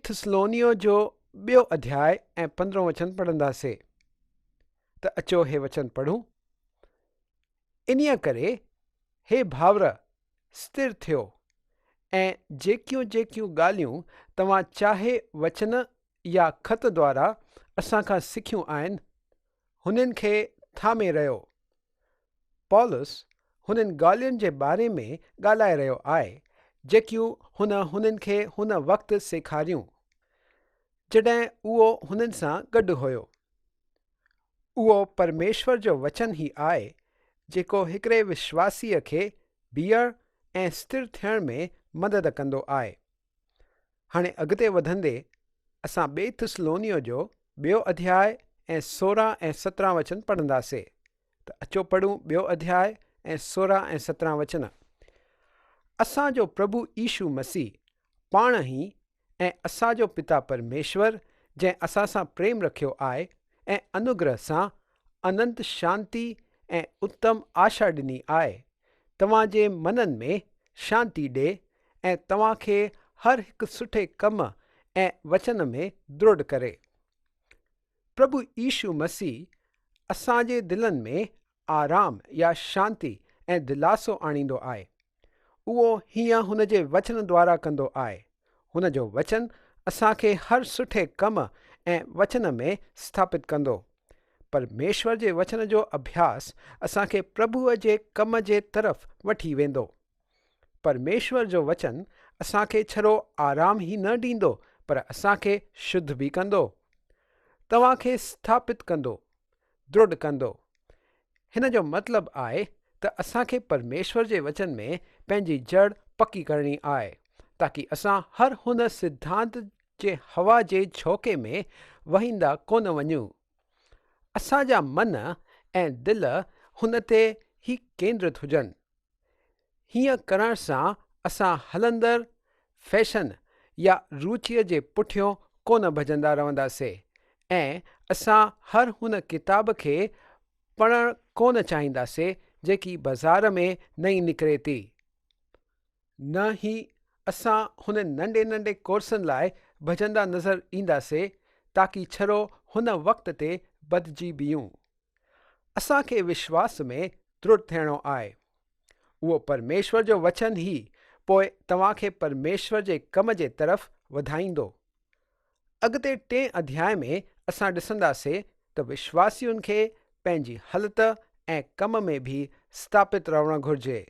ٿسلونيو جو ٻيو اڌياء ۽ پندرهون وچن پڙهنداسي. ته اچو هي وچن پڙهون. انهيء ڪري هي ڀائر، سٿر ٿيو ۽ جيڪيون جيڪيون ڳالهيون توهان چاهي وچن يا خط دوارا اسان کان سکيون آهن، هنن کي ٿامي رهيو. پولس هنن ڳالهين جي باري ۾ ڳالهائي رهيو آهي، جيڪيون هن هنن کي هن وقت سيکاريون، جڏهن اهو هنن سان گڏ هيو. اهو پرميشور جو وچن ئي آهي جيڪو هڪڙي وشواسيء کي بيهڻ ۽ سٿر ٿيڻ ۾ مدد ڪندو آهي. هاڻي اڳتي وڌندي اسان ٻئي ٿسلونيو جو ٻيو اڌياء ۽ 16 ۽ 17 وچن پڙهنداسي ته اچو پڙهون ٻيو اڌياء ۽ 16 ۽ 17 وچن. اسان جو پرڀو يشو مسيح پاڻ ئي ۽ اسان جو پتا پرميشور جنهن اسان سان پريم رکيو آهي ۽ انوگره سان اننت شانتي ۽ اتم آشا ڏني آهي، توهان جي منن ۾ شانتي ڏي ۽ توهان کي هر هڪ سٺي ڪم ۽ وچن ۾ درڙ ڪري. پرڀو يشو مسيح اسان جي دلن ۾ آرام يا شانتي ۽ دلاسو آڻيندو آهي. اهو هيئن هن جي وچن دوارا ڪندو آهي. هن جو وچن اسان کي هر سٺي ڪم ۽ وچن ۾ سٿاپت ڪندو. پرميشور جي وچن جو اڀياس اسان کي پرڀوء جي ڪم جي طرف وٺي ويندو. پرميشور جو وچن اسان کي ڇڙو آرام ئي نه ڏيندو پر اسان کي شڌ به ڪندو. توهان کي سٿاپت ڪندو. درڙ ڪندو. هن جو مطلب آهي ته اسان کي پرميشور جي وچن ۾ پنهنجي جڙ پڪي ڪرڻي آهي تاڪي اسان هر هن سڌانت جي هوا جي جهوڪي ۾ وهيندا ڪونه وڃون. اسان جا من ۽ دل هن تي ئي ڪيندرت هجن. هيئن ڪرڻ سان اسان هلندڙ فيشن يا روچيء جي پٺيون ڪونه ڀڄندا رهنداسي ۽ اسان هر هن ڪتاب کي پڙهڻ ڪونه چاهينداسي جيڪي بازار ۾ نئين نڪري ٿي. نه ئي اسان هن ننڍي ننڍي ڪورسن لاء ڀڄندا نظر اينداسي تاڪي ڇڙو هن وقت تي ٻڌجي بيهون. اسان کي وشواس ۾ درڙ ٿيڻو آهي. اهو پرميشور جو وچن ئي پوء توهان کي پرميشور جي ڪم جي طرف وڌائيندو. اڳتي ٽئين اڌياء ۾ اسان ڏسنداسي ته وشواسين کي پنهنجي هلت ۽ ڪم ۾ به سٿاپت رهڻ گهرجي.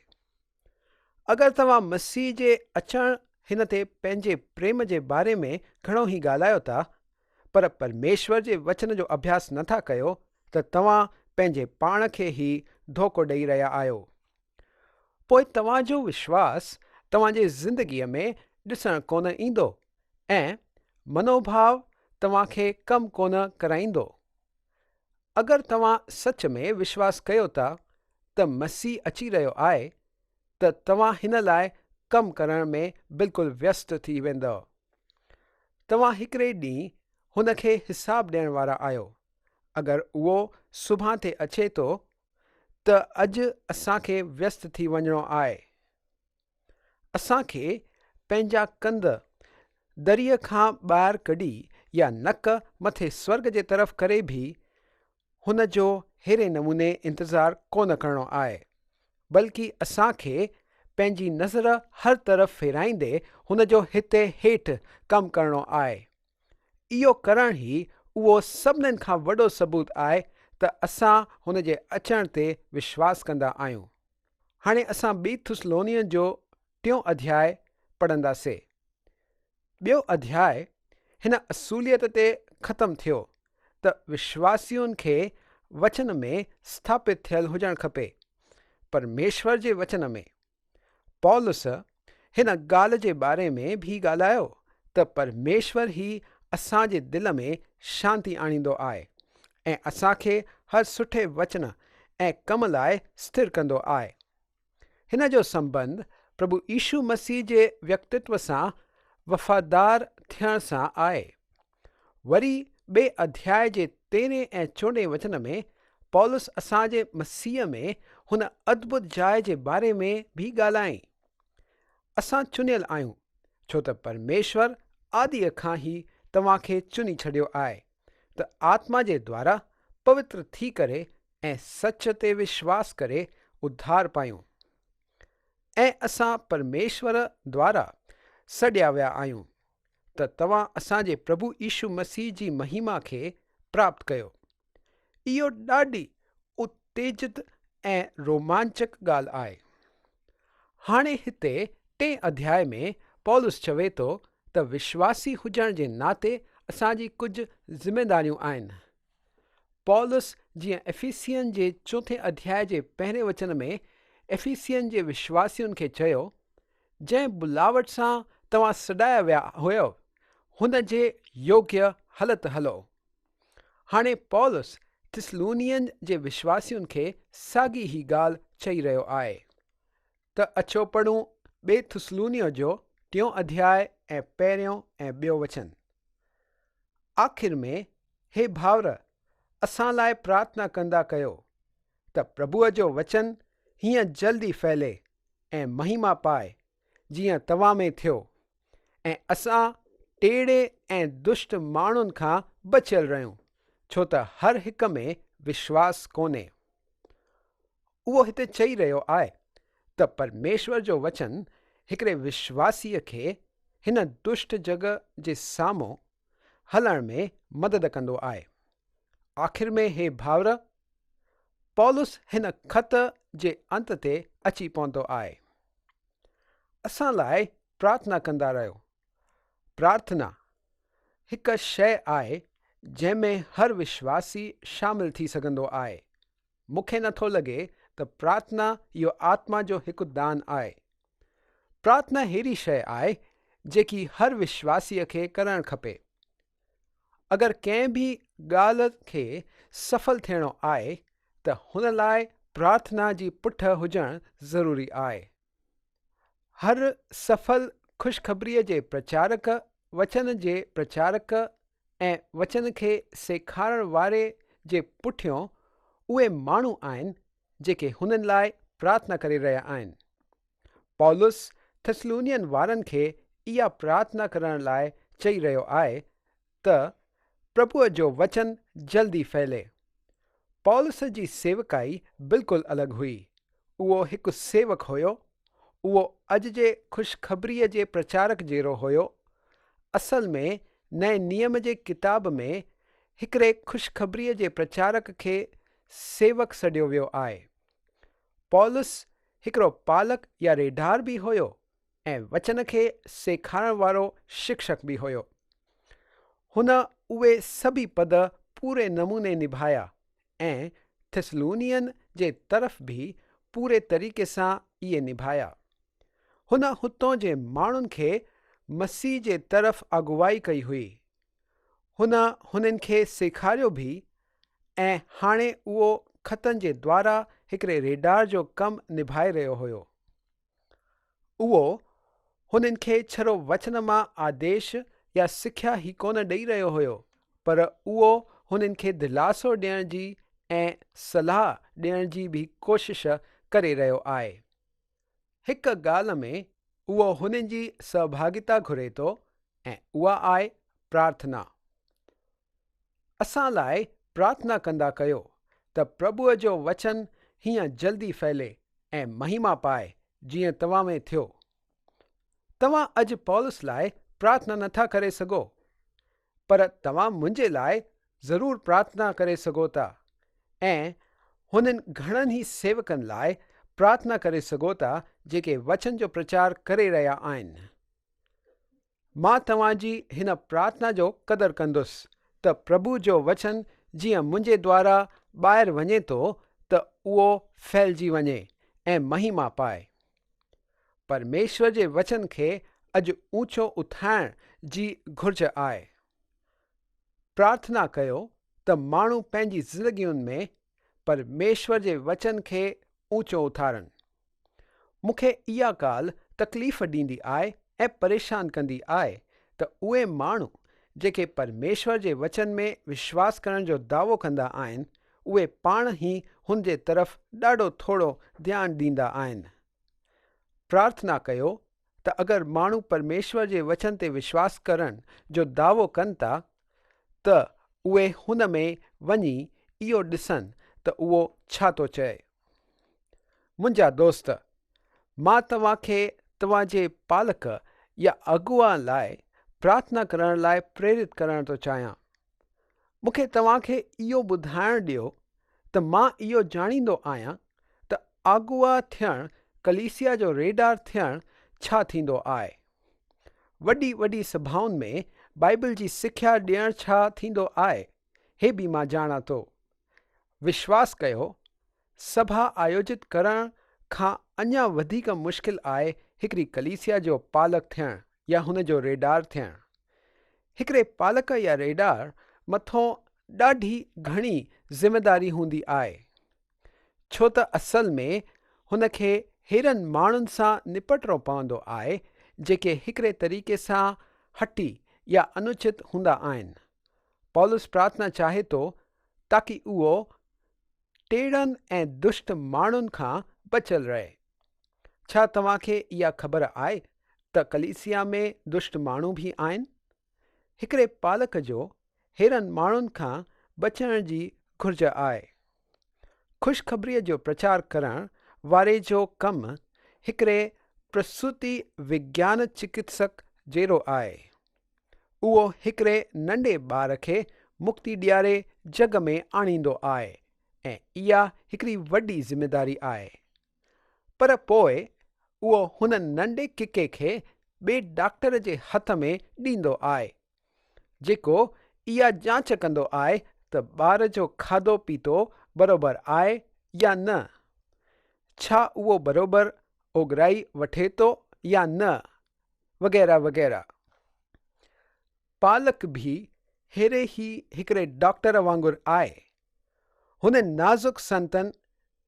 اگر توهان مسيح جي اچڻ هن تي پنهنجي پريم جي باري ۾ گهڻو ئي ڳالهايو ٿا، پر پرميشور جي وچن جو اڀياس نه ٿا ڪيو ته توهان پنهنجي پاڻ کي ئي ڌوڪو ڏئي رهيا آهيو. پوء توهان جو وشواس توهان جي زندگيء ۾ ڏسڻ ڪونه ايندو ۽ منوڀاو توهان کي ڪم ڪونه ڪرائيندو. اگر توهان سچ ۾ وشواس ڪيو ٿا ته مسيح اچي رهيو آهي ته توهان هن لاء ڪم ڪرڻ ۾ بلڪل ويست ٿي ويندؤ. توهان هڪڙي ڏينهن هن کي حساب ڏيڻ وارا آهيو. اگر اهو سڀان تي اچي ٿو ته اڄ اسان کي ويست ٿي وڃڻو آهي. اسان کي پنهنجا ڪنڌ دريء کان ٻاهر ڪڍي يا نڪ مٿي سورڳ جي طرف ڪري به هن جو ههڙي نموني انتظار ڪونه ڪرڻو آهي، بلڪ اسان کي پنهنجي نظر هر طرف ڦيرائيندي هن جو هتي هيٺ ڪم ڪرڻو آهي. اهو ڪرڻ ئي اهو سڀنن کان وڏو ثبوت آهي ته اسان هن جي اچڻ تي وشواس ڪندا آهيون. هاڻي اسان ٻي ٿسلونين جو ٽيون اڌياء پڙهنداسي. ٻيو اڌياء هن اصوليت تي ختم ٿيو ته وشواسين کي وچن ۾ سٿاپت ٿيل هجڻ کپي، پرميشور جي وچن ۾. پولس هن ڳالهه جي باري ۾ به ڳالهايو ته پرميشور ئي اسان جي دل ۾ شانتي آڻيندو آهي ۽ اسان کي هر سٺي وچن ۽ ڪم لاء سٿر ڪندو آهي. هن جو سنٻنڌ پرڀو يشو مسيح جي ويڪتتو سان وفادار ٿيڻ سان آهي. وري ٻئي اڌياء جي تيرهين ۽ چوڏهين وچن ۾ پولس اسان جي مسيح ۾ هن ادڀت جاء جي باري ۾ به ڳالهائين. اسان چنيل آهيون، ڇو ته پرميشور آديء کان ئي توهان کي چني ڇڏيو آهي ته آتما جي دوارا پوتر ٿي ڪري ۽ سچ تي وشواس ڪري اڌار پايون. ۽ اسان پرميشور دوارا سڏيا ويا آهيون ته توهان اسان جي پرڀو يشو مسيح جي مهما کي پراپت ڪيو. اهو ڏاڍي اتيجت ۽ رومانچڪ ڳالهه آهي. هاڻي هتي ٽئين اڌياء ۾ پولس چوي ٿو ته وشواسي هجڻ جي ناتي اسان جي ڪجهه ذميداريون آهن. پولس جيئن افيسين جي چوٿين اڌياء جي پهرين وچن ۾ افيسين جي وشواسين کي چيو، جنهن بلاوٽ سان توهان سڏايا ويا هيؤ، هن جي يوگيه هلت هلو. هاڻي پولس ٿسلونين جي وشواسين کي ساڳي ئي ڳالهه چئي رهيو آهي. ته اچو پڙهون ٻي ٿسلونيو جو ٽيون اڌياء ۽ پهريون ۽ ٻيو وچن. آخر ۾ هي ڀائر، اسان لاء پرارٿنا ڪندا ڪيو ته پرڀوء جو وچن هيئن جلدي ڦهلي ۽ مهما پائي، جيئن توهان ۾ ٿيو، ۽ اسان ٽيڙي ۽ دشٽ ماڻهن کان بچيل رهيون، ڇو ته هر هڪ ۾ وشواس ڪونهي. اهو هتي چئي رهيو آهي ته پرميشور جو وچن هڪڙي وشواسيء کي هن دشٽ جڳ جي سامهون هلڻ ۾ مدد ڪندو آهي. آخر ۾ هي ڀائر، پولس هن خط جي انت تي اچي پهتو آهي. اسان لاء پرارٿنا ڪندا رهيو. پرارٿنا هڪ شيء آهي جنهن ۾ هر وشواسي شامل ٿي سگهندو آهي. مون کي نٿو لڳي ته پرارٿنا اهو آتما جو هڪ دان آهي. پرارٿنا ههڙي شيء آهي جيڪي هر وشواسيء کي ڪرڻ کپي. اگر ڪنهن به ڳالهه کي سڦل ٿيڻو آهي ته هن لاء پرارٿنا جي پٺ هجڻ ضروري آهي. هر سڦل خوشخبريء جي پرچارڪ، وچن جي پرچارڪ ۽ وچن کي سيکارڻ واري جي پٺيون اهي ماڻهو آهن جيڪي هنن لاء پرارٿنا ڪري رهيا آهن. پولس ٿسلونين وارن کي اها پرارٿنا ڪرڻ لاء چئي رهيو آهي ته پرڀوء جو وچن جلدي ڦهلي. پولس جي سيوڪائي بلڪل الڳ هئي. اهو هڪ سيوڪ هيو. اهو اڄ جي خوشخبريء جي پرچارڪ جهڙو هيو. اصل ۾ نئين نيم جي ڪتاب ۾ هڪڙي خوشخبريء جي پرچارڪ کي سيوڪ سڏيو ويو آهي. پولس هڪڙو پالڪ يا ريڍار به هيو ۽ وچن کي سيکارڻ وارو شڪشڪ به هيو. هن اهي سڀئي پد پوري نموني نڀايا ۽ ٿسلونين جي طرف به پوري طريقي سان اهي نڀايا. هن هتون جي ماڻهن کي مسيح جي طرف اڳوائي ڪئي هئي. هن هنن کي سيکاريو به ۽ هاڻي اهو خطن جي دوارا هڪڙي ريڍار جو ڪم نڀائي رهيو هيو. اهو هنن کي ڇڙو وچن مان آديش يا سکيا ئي ڪونه ڏئي رهيو هيو، پر اهو هنن کي دلاسو ڏيڻ جي ۽ صلاح ڏيڻ جي به ڪوشش ڪري رهيو آهي. هڪ ڳالهه ۾ اهو هنن جي سهڀاڳيتا گهري ٿو ۽ اها آهي پرارٿنا. اسان لاء پرارٿنا ڪندا ڪيو ته پرڀوء جو وچن هيئن جلدي ڦهلي ۽ مهما پائي جيئن توهان ۾ ٿيو. توهان اڄ پولس لاء پرارٿنا نٿا ڪري سگهو، پر توهان منهنجي لاء ضرور پرارٿنا ڪري سگهو ٿا ۽ هنن گهڻن ئي سيوڪن لاء پرارٿنا ڪري سگهو ٿا جيڪي وچن جو پرچار ڪري رهيا آهن. مان توهان جي هن پرارٿنا جو قدر ڪندس ته پرڀو جو وچن جيئن منهنجي دوارا ٻاهر وڃي ٿو ته اهو ڦهلجي وڃي ۽ مهما پائي. پرميشور جي وچن کي اڄ اوچو اٿائڻ جي گهرج آهي. پرارٿنا ڪيو ته ماڻهو پنهنجي زندگين ۾ پرميشور جي وچن کي اوچو اٿارن. مون کي اها ڳالهه تڪليف ڏيندي آهي ۽ پريشان ڪندي آهي ته اهي ماڻهو جيڪي پرميشور جي وچن ۾ وشواس ڪرڻ جو دعوو ڪندا آهن، اهي پاڻ ئي هن جي طرف ڏاڍو ٿورو ڌيان ڏيندا آهن. پرارٿنا ڪيو ته اگر ماڻهو پرميشور جي وچن تي وشواس ڪرڻ جو دعوو ڪن ٿا ته اهي هن ۾ وڃي اهو ڏسن ته اهو ڇا ٿو چئي. منهنجا دوست، مان توهان کي توهان جي پالڪ يا اڳوا لاء پرارٿنا ڪرڻ لاء پريرت ڪرڻ ٿو چاهيان. مون کي توهان کي اهو ٻڌائڻ ڏيو ته مان اهو ڄاڻيندو آهيان ته اڳوا ٿيڻ، ڪليسيا جو ريڍار ٿيڻ ڇا ٿيندو آهي. وڏي وڏي سڀائن ۾ بائيبل جي سکيا ڏيڻ ڇا ٿيندو آهي، هي به مان ڄاڻان ٿو. وشواس ڪيو، سڀا آيوجت ڪرڻ کان اڃا وڌيڪ مشڪل آهي هڪڙي ڪليسيا جو پالڪ ٿيڻ يا هن جو ريڍار ٿيڻ. هڪڙي پالڪ يا ريڍار مٿون ڏاڍي گهڻي ذميداري هوندي آهي. ڇو ته اصل ۾ هن کي ههڙن ماڻهن سان نپٽڻو پوندو آهي جيڪي هڪڙي طريقي سان هٺي يا انوچت هوندا آهن. پولس پرارٿنا چاهي ٿو تاڪي اهو ٽيڙن ۽ دشٽ ماڻهن کان بچيل رهي. ڇا توهان کي اها خبر آهي ته ڪليسيا ۾ دشٽ ماڻهو به آهن؟ هڪڙي پالڪ جو ههڙن ماڻهن کان بچڻ جي گهرج آهي. خوشخبريء جو پرچار ڪرڻ واري جو ڪم هڪڙي پرسوتي وگيان چڪتسڪ جهڙو آهي. اهو هڪڙي ننڍي ٻار کي مڪتي ڏياري جڳ ۾ آڻيندو آهي ۽ اها هڪڙي وڏي ذميداري آهي. پر پوء اهو هن ننڍي ڪڪي کي ٻئي ڊاڪٽر جي هٿ ۾ ڏيندو آهي، جيڪو اها جاچ ڪندو آهي ته ٻار جو کاڌو پيتو بروبر آهي يا نه، ڇا اهو بروبر اوڳرائي وٺي ٿو يا نه، وغيره وغيره. پالڪ به ههڙي ئي هڪڙي ڊاڪٽر وانگر آهي. هن نازڪ سنتن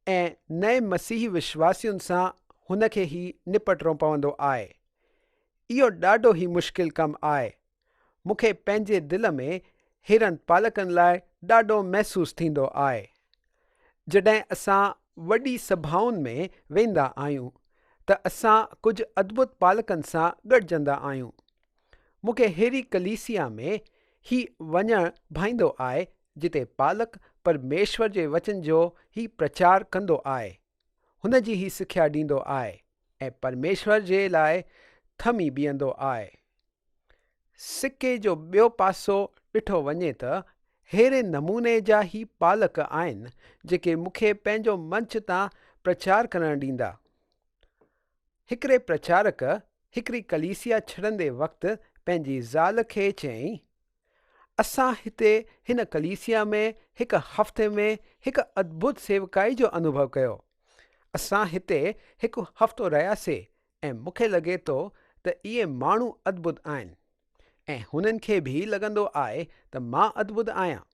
۽ نئين مسيحي وشواسين سان هن کي ئي نپٽڻو پوندو آهي. اهو ڏاڍو ئي مشڪل ڪم آهي. مون کي پنهنجي دل ۾ ههڙن پالڪن لاء ڏاڍو محسوس ٿيندو آهي. جڏهن اسان وڏي سڀائن ۾ ويندا آهيون ته اسان ڪجهه ادڀت پالڪن سان گڏجندا آهيون. مون کي ههڙي ڪليسيا ۾ ئي وڃڻ ڀائيندو آهي جتي پالڪ پرميشور جي وچن جو ئي پرچار ڪندو آهي، هن جي ئي سکيا ڏيندو آهي ۽ پرميشور جي لاء ٿمي بيهندو آهي. سڪي جو ٻيو پاسو ڏٺو وڃي ته ههڙي نموني جا ئي پالڪ آهن جيڪي مون کي پنهنجو منچ تان پرچار ڪرڻ ڏيندا. هڪڙي پرچارڪ هڪڙي ڪليسيا ڇڏندي وقت پنهنجي زال کي چيائين، اسان هتي هن ڪليسيا ۾ هڪ هفتي ۾ هڪ ادڀت سيوڪائي جو انوڀو ڪيو. اسان هتي هڪ هفتو رهياسي ۽ مون کي لڳي ٿو ته اهي ماڻهو ادڀت آهن ۽ هنن کي به لڳندو آهي ته مان ادڀت آهيان.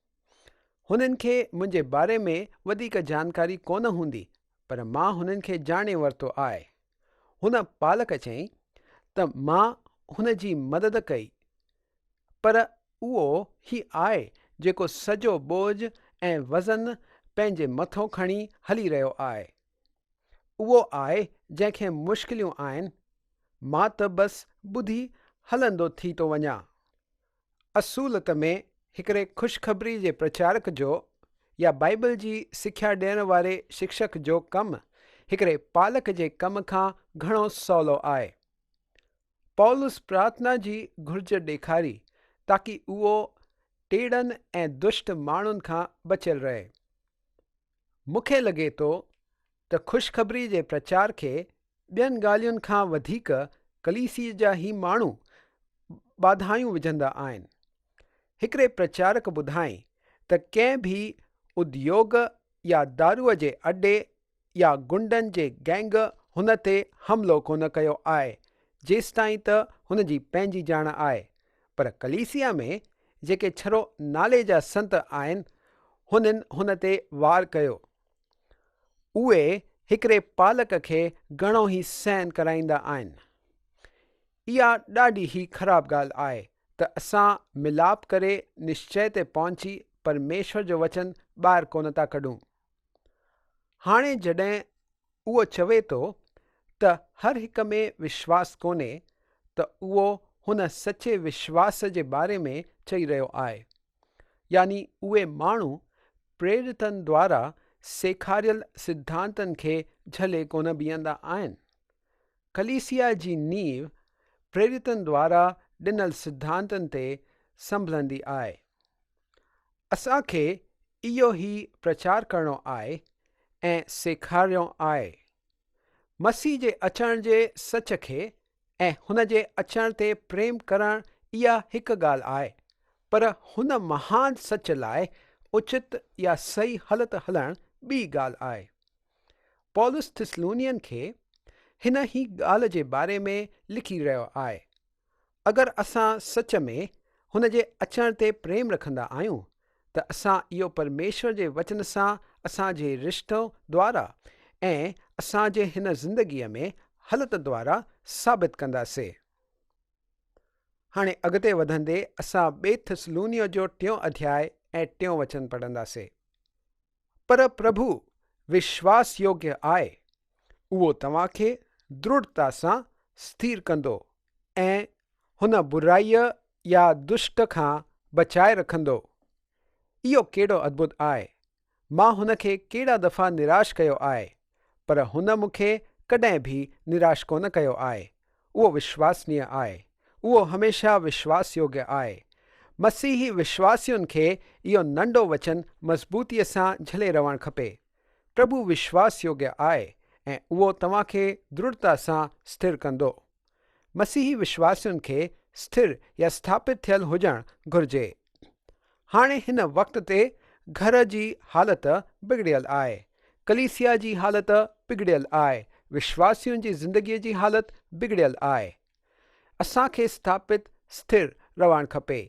هنن کي منهنجي باري ۾ وڌيڪ جانڪاري ڪونه هوندي پر مان هنن کي ڄاڻي ورتو آهي. هن پالڪ چيائين ته مان هن جي مدد ڪئي پر اهو هي آهي جيڪو سڄو ٻوجهه ۽ وزن پنهنجي مٿو کڻي هلي رهيو آهي. اهو آهي جنهن کي مشڪليون آهن، مان ته بس ٻڌي هلندو ٿي ٿو وڃان. اصولت ۾ هڪڙي خوشخبري جي پرچارڪ جو يا بائيبل جي سکيا ڏيڻ واري شڪشڪ جو ڪم هڪڙي پالڪ جي ڪم کان گهڻو سولو آهي. پولس پرارٿنا جي گهرج ڏيکاري تاڪي اهو ٽيڙن ۽ دشٽ ماڻهن کان بچيل رهي. مون کي لڳي ٿو ته خوشخبري جي پرچار کي ٻين ڳالهين کان وڌيڪ ڪليسيء جا هي ماڻهو باڌايون وجهندا آهن. هڪڙي پرچارڪ ٻڌائين ته ڪنهن به اديوگ يا دارونء جي اڏي يا غنڊن جي گينگ هن تي حملو ڪونه ڪيو آهي جيستائين ته هن جي پنهنجي ڄاڻ آهي پر ڪليسيا ۾ جيڪي ڇڙو نالي جا سنت آهن هنن هن تي وار ڪيو. اهي هڪڙي پالڪ کي گهڻو ئي سهن ڪرائيندا آهن. اها ڏاڍي ئي خراب ڳالهه آهي ته اسان ملاپ ڪري نشچي تي پهچي پرميشور جو وچن ٻاهر ڪونه ٿا ڪڍون. هاڻي جڏهن اهو چوي ٿو ته هر هڪ ۾ وشواس ڪونهي ته اهو هن سچي وشواس جي باري ۾ چئي رهيو آهي. يعني اهي ماڻهو پريرتن دوارا سيکاريل سڌانتن کي جهلي ڪونه بيهندا آهن. ڪليسيا جي نيو پريرتن دوارا ڏنل سڌانتن تي سنڀلندي آهي. اسان کي اهو ئي پرچار ڪرڻو آهي ۽ سيکارڻو آهي. مسيح جي اچڻ جي سچ کي ۽ هن جي اچڻ تي پريم ڪرڻ اها هڪ ڳالهه آهي، پر هن مهان سچ لاء اچت يا صحيح هلت هلڻ ٻي ڳالهه آهي. پولس ٿسلونين کي هن ئي ڳالهه جي باري ۾ لکي رهيو آهي. اگر اسان سچ ۾ هن جي اچڻ تي پريم رکندا آهيون ته اسان اهو پرميشور جي وچن سان اسان جي رشتو دوارا ۽ اسان جي هن زندگيء ۾ هلت دوارا ثابت ڪنداسي. هاڻي اڳتي وڌندي اسان ٻي ٿسلونيو جو ٽيون اڌياء ۽ ٽيون وچن پڙهنداسي. پر پرڀو وشواس يوگيه آهي، اهو توهان کي درڙتا سان سٿير ڪندو ۽ هن برائيء يا دشٽ کان بچائي رکندو. اهو ڪيڏو ادڀت آهي! مان هن کي ڪيڏا دفعا نراش ڪيو آهي، پر هن مون کي ڪڏهن به نراش ڪونه ڪيو آهي. اهو وشواسنيه آهي. اهو هميشه وشواس يوگيه آهي. مسيحي وشواسين کي اهو ننڍو وچن مضبوطيء سان جهلي رهڻ کپي. پرڀو وشواس يوگيه آهي ۽ اهو توهان کي درڙتا سان سٿر ڪندو. مسيحي وشواسين کي سٿر يا سٿاپت ٿيل هجڻ گهرجي. هاڻي هن وقت تي گهر جي حالت بگڙيل آهي، ڪليسيا جي حالت بگڙيل آهي، وشواسين جي زندگيء جي حالت بگڙيل آهي. اسان کي سٿاپت، سٿر، رهڻ کپي.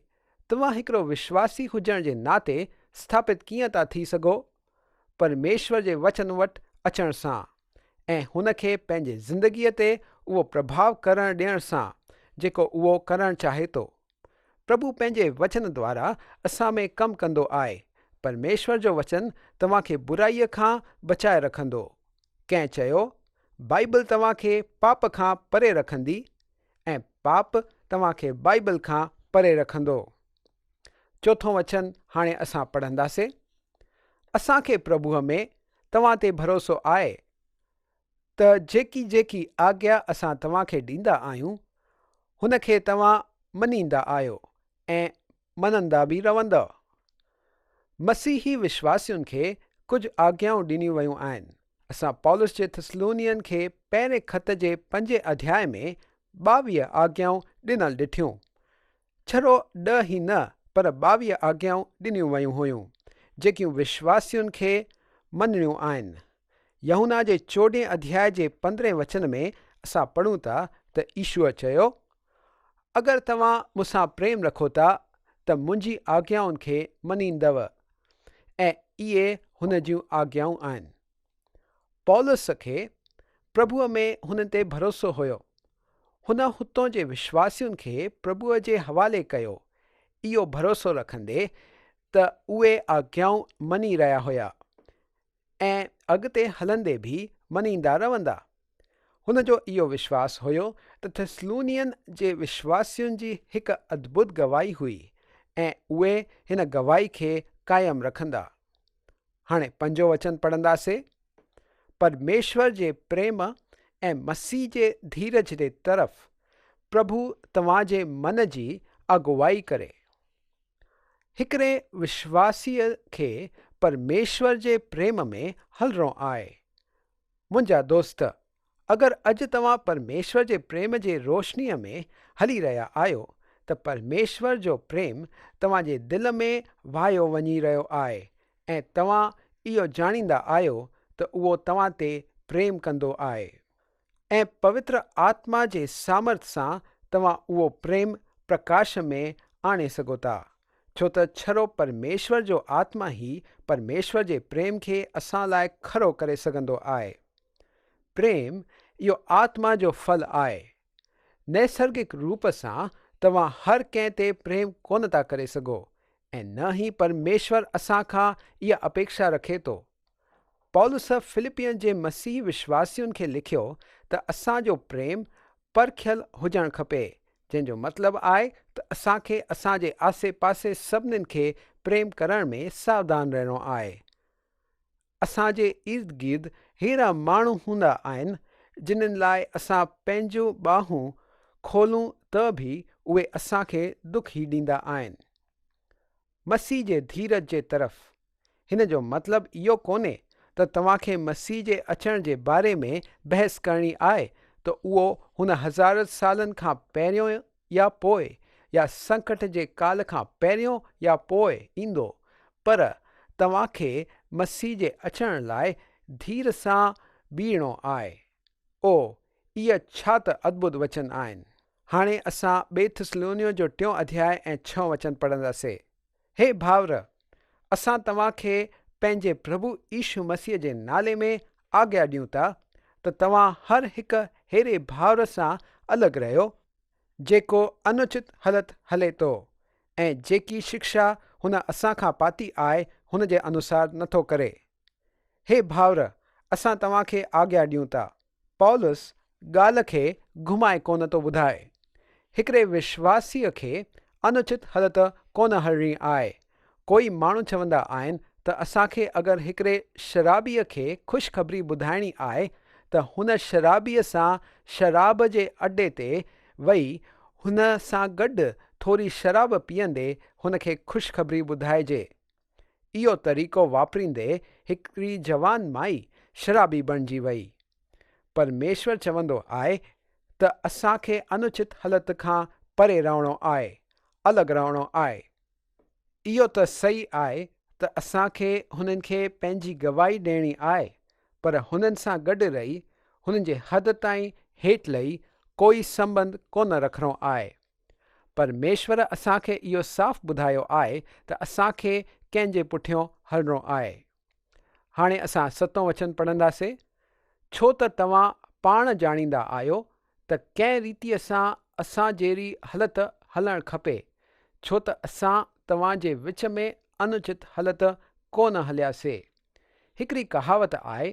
توهان هڪڙو وشواسي هجڻ جي ناتي سٿاپت ڪيئن ٿا ٿي سگهو؟ پرميشور جي وچن وٽ اچڻ سان ۽ هن کي پنهنجي زندگيء تي اهو پرڀاء ڪرڻ ڏيڻ سان جيڪو اهو ڪرڻ چاهي ٿو. پرڀو پنهنجي وچن دوارا اسان ۾ ڪم ڪندو آهي. پرميشور جو وچن توهان کي برائيء کان بچائي رکندو. ڪنهن چيو، بائيبل توهان کي پاپ کان پري رکندي ۽ پاپ توهان کي بائيبل کان پري رکندو. چوٿون وچن هاڻي اسان پڙهنداسين. اسان کي پرڀوء ۾ توهان تي ڀروسو آهي ته جيڪي جيڪي آگيا اسان توهان کي ڏيندا آهيون، هن کي توهان مڃيندا آهيو ۽ مڃندا به رهندؤ. مسيحي وشواسين کي ڪجهه آگيائون ڏنيون ويون آهن. اسان پولس جي ٿسلونين کي پهرين خط جي پنجين اڌياء ۾ 22 آگيائون ڏنل ڏٺيون. ڇڙو ڏهه ئي نه پر 22 آگيائون ڏنيون ويون هيون، جيڪيون وشواسين کي مڃڻيون آهن. يوحنا جي چوڏهين اڌياء جي پندرهين وچن ۾ اسان پڙهون ٿا ته يشوع چيو، اگر توهان مون سان پريم رکو ٿا ته منهنجي آگيائن کي مڃيندؤ ۽ اهي هن جون آگيائون آهن. پولس کي پرڀوء ۾ هن تي ڀروسو هيو. هن هتون جي وشواسين کي پرڀوء جي حوالي ڪيو، اهو ڀروسو رکندي ته اهي آگيائون مڃي رهيا هيا ۽ اڳتي هلندي به مڃيندا رهندا. هن جو اهو وشواس هيو ته ٿسلونين جي وشواسين جي هڪ ادڀت گواهي هئي ۽ اهي هن گواهي کي قائم رکندا. هاڻي پنجون وچن پڙهنداسي. پرميشور جي پريم ۽ مسيح جي ڌيرج جي طرف پرڀو توهان جي من جي اڳوائي ڪري. هڪڙي وشواسيء کي پرميشور جي پريم ۾ هلڻو آهي. منهنجا دوست، اگر اڄ توهان پرميشور جي پريم جي روشنيء ۾ هلي رهيا آهيو ته پرميشور جو پريم توهان جي دل ۾ وهايو وڃي رهيو آهي ۽ توهان اهو ڄاڻيندا آهيو ته اهو توهان تي پريم ڪندو آهي ۽ پوتر آتما جي سامرٿ سان توهان اهو پريم پرڪاش ۾ آڻي سگهو ٿا، ڇو ته ڇڙو پرميشور جو آتما ئي پرميشور جي پريم کي اسان لاء کرو ڪري سگهندو آهي. پريم اهو آتما جو ڦل آهي. نيسرگڪ روپ سان توهان هر ڪنهن تي پريم ڪونه ٿا ڪري سگهو ۽ نه ئي پرميشور اسان کان اها اپيڪشا رکي ٿو. پولس فلپين جي مسيحي وشواسين کي لکيو ته اسان جو پريم پرکيل هجڻ کپي، جنهن جو مطلب آهي ته اسان کي اسان جي آسي پاسي سڀنين کي پريم ڪرڻ ۾ ساوڌان رهڻو آهي. اسان جي ارد گرد ههڙا ماڻهو هوندا آهن جنن لاء اسان پنهنجون ٻانهون کولون ته به اهي اسان کي دک ئي ڏيندا آهن. مسيح جي ڌيرج جي طرف. هن جو مطلب اهو ڪونهي ته توهان کي مسيح جي اچڻ جي باري ۾ بحث ڪرڻي آهي ته اهو هن هزارن سالن کان پهريون يا پوء يا سنڪٽ جي ڪال کان پهريون يا پوء ايندو پر توهان کي مسيح جي اچڻ لاء ڌير سان بيهڻو آهي. او، اهي ڇا ته ادڀت وچن آهن! هاڻي اسان ٻي ٿسلونيو جو ٽيون اڌياء ۽ ڇهون وچن پڙهنداسي. هي ڀائر! اسان توهان کي پنهنجي پرڀو يسوع مسيح جي نالي ۾ آگيا ڏيون ٿا ته توهان هر هڪ ههڙي ڀائر سان الڳ رهيو، جيڪو انوچت هلت هلي ٿو ۽ جيڪي شڪشا هن اسان کان پاتي آهي هن جي انوسار نٿو ڪري. هي ڀائر! اسان توهان کي آگيا ڏيون ٿا. پولس ڳالهه کي گهمائي ڪونه ٿو ٻڌائي. هڪڙي وشواسيء کي انوچت هلت ڪونه هلڻي آهي. ڪوئي ماڻهو چوندا آهن ته اسان کي اگر هڪڙي شرابيء کي خوشخبري ٻڌائڻي آهي ته هن شرابيء سان شراب جي اڏي تي وئي هن سان گڏ ٿوري شراب پيئندي هن کي خوشخبري ٻڌائجي. اهو طريقو واپريندي هڪڙي جوان مائي شرابي بڻجي وئي. پرميشور چوندو آهي ته اسان کي انوچت هلت کان پري رهڻو آهي، الڳ رهڻو آهي. اهو ته صحيح آهي ته اسان کي هنن کي پنهنجي گواهي ڏيڻي آهي پر هنن سان گڏ رهي هنن جي حد تائين هيٺ لهي ڪوئي سنٻنڌ ڪونه رکڻو آهي. پرميشور اسان کي اهو صاف ٻڌايو آهي ته اسان کي ڪنهن جي پٺيون هلڻو آهي. هاڻي اسان ستون وچن پڙهنداسي، ڇو ته توهان پاڻ ڄاڻيندا آهيو ته ڪنهن ريتيء سان اسان جهڙي هلت هلڻ کپي، ڇو ته اسان توهان جي وچ ۾ انوچت هلت ڪونه هلياسي. هڪڙي ڪهاوت آهي،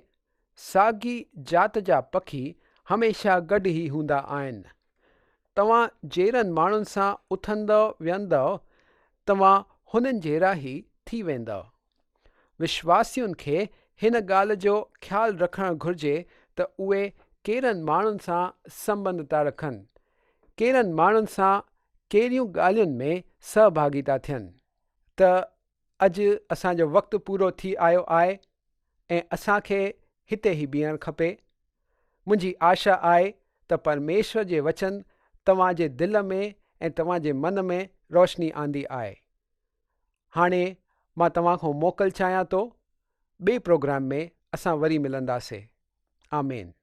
ساڳي ذات جا پکي هميشه گڏ ئي هوندا آهن. توهان جهڙن ماڻهن سان اٿندؤ ويهندؤ، توهان هنن جهڙا ئي ٿي ويندؤ. وشواسين کي هن ڳالهه جو خيال رکڻ گهرجي ته اهي ڪهڙن ماڻهن سان سنٻنڌ ٿا رکن، ڪهڙن ماڻهن سان ڪهڙيون ڳالهين ۾ سهڀاڳي ٿا ٿين. ته اڄ اسان جو وقت پورو ٿي آيو آهي ۽ اسان کي هتي ئي بيهڻ کپي. منهنجي آشا آهي ته پرميشور جي وچن توهان جي دل ۾ ۽ توهان جي من ۾ روشني آندي آهي. هاڻي مان توهان کان موڪل چاهيان ٿو. ٻئي پروگرام ۾ اسان وري ملنداسي. آمين.